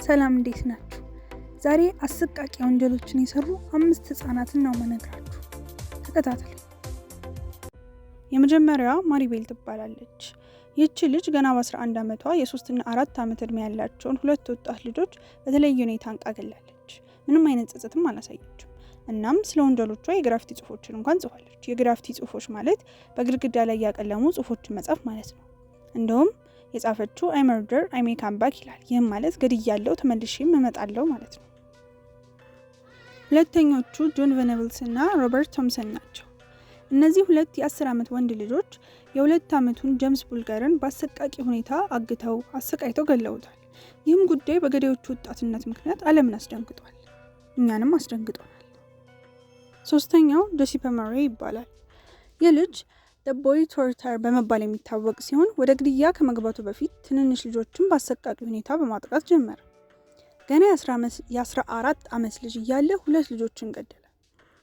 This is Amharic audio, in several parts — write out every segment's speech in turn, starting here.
ሰላም፣ እንዴት ናችሁ? ዛሬ አሰቃቂ ወንጀሎችን የሰሩ አምስት ህጻናትን ነው መነግራችሁ። ተከታተሉ። የመጀመሪያዋ ማሪቤል ትባላለች። ይህቺ ልጅ ገና በ11 ዓመቷ የ3ና 4 ዓመት ዕድሜ ያላቸውን ሁለት ወጣት ልጆች በተለየ ሁኔታ አንቃ ገላለች። ምንም አይነት ጸጸትም አላሳየችም። እናም ስለ ወንጀሎቿ የ graffiti ጽሁፎችን እንኳን ጽፋለች። የ graffiti ጽሁፎች ማለት በግድግዳ ላይ ያቀለሙ ጽሁፎችን መጻፍ ማለት ነው። እንደውም የጻፈችው "I murder, I may come back" ይላል። ይህም ማለት ገድያለሁ፣ ተመልሼም እመጣለሁ ማለት ነው። ሁለተኞቹ ጆን ቬነብልስ እና ሮበርት ቶምሰን ናቸው። እነዚህ ሁለት የ10 ዓመት ወንድ ልጆች የ2 ዓመቱን ጀምስ ቡልገርን በአሰቃቂ ሁኔታ አግተው አሰቃይተው ገለውታል። ይህም ጉዳይ በገዳዮቹ ወጣትነት ምክንያት ዓለምን አስደንግጧል፣ እኛንም አስደንግጦናል። ሶስተኛው ጆሲ ፖመሮይ ይባላል። ይህ ልጅ The Boy Torturer በመባል የሚታወቅ ሲሆን ወደ ግድያ ከመግባቱ በፊት ትንንሽ ልጆችን በአሰቃቂ ሁኔታ በማጥቃት ጀመረ። ገና የ14 ዓመት ልጅ እያለ ሁለት ልጆችን ገደለ።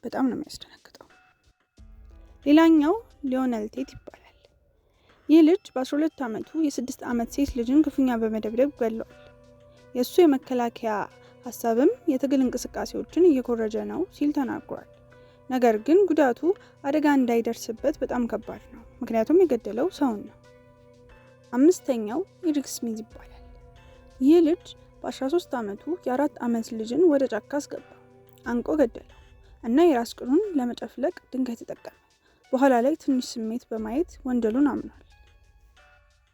በጣም ነው የሚያስደነግጠው። ሌላኛው ሊዮነል ቴት ይባላል። ይህ ልጅ በ12 ዓመቱ የ6 ዓመት ሴት ልጅን ክፉኛ በመደብደብ ገድሏል። የእሱ የመከላከያ ሀሳብም የትግል እንቅስቃሴዎችን እየኮረጀ ነው ሲል ተናግሯል። ነገር ግን ጉዳቱ አደጋ እንዳይደርስበት በጣም ከባድ ነው፣ ምክንያቱም የገደለው ሰውን ነው። አምስተኛው ኤሪክ ስሚዝ ይባላል። ይህ ልጅ በ13 ዓመቱ የ4 ዓመት ልጅን ወደ ጫካ አስገባ፣ አንቆ ገደለው እና የራስ ቅሉን ለመጨፍለቅ ድንጋይ ተጠቀመ። በኋላ ላይ ትንሽ ስሜት በማየት ወንጀሉን አምኗል።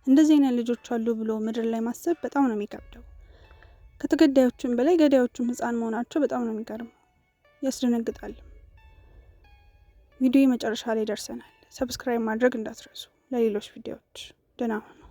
እንደዚህ አይነት ልጆች አሉ ብሎ ምድር ላይ ማሰብ በጣም ነው የሚከብደው። ከተገዳዮቹም በላይ ገዳዮቹም ሕፃን መሆናቸው በጣም ነው የሚገርመው፣ ያስደነግጣል። ቪዲዮ መጨረሻ ላይ ደርሰናል። Subscribe ማድረግ እንዳትረሱ። ለሌሎች ቪዲዮዎች ደህና ሁኑ።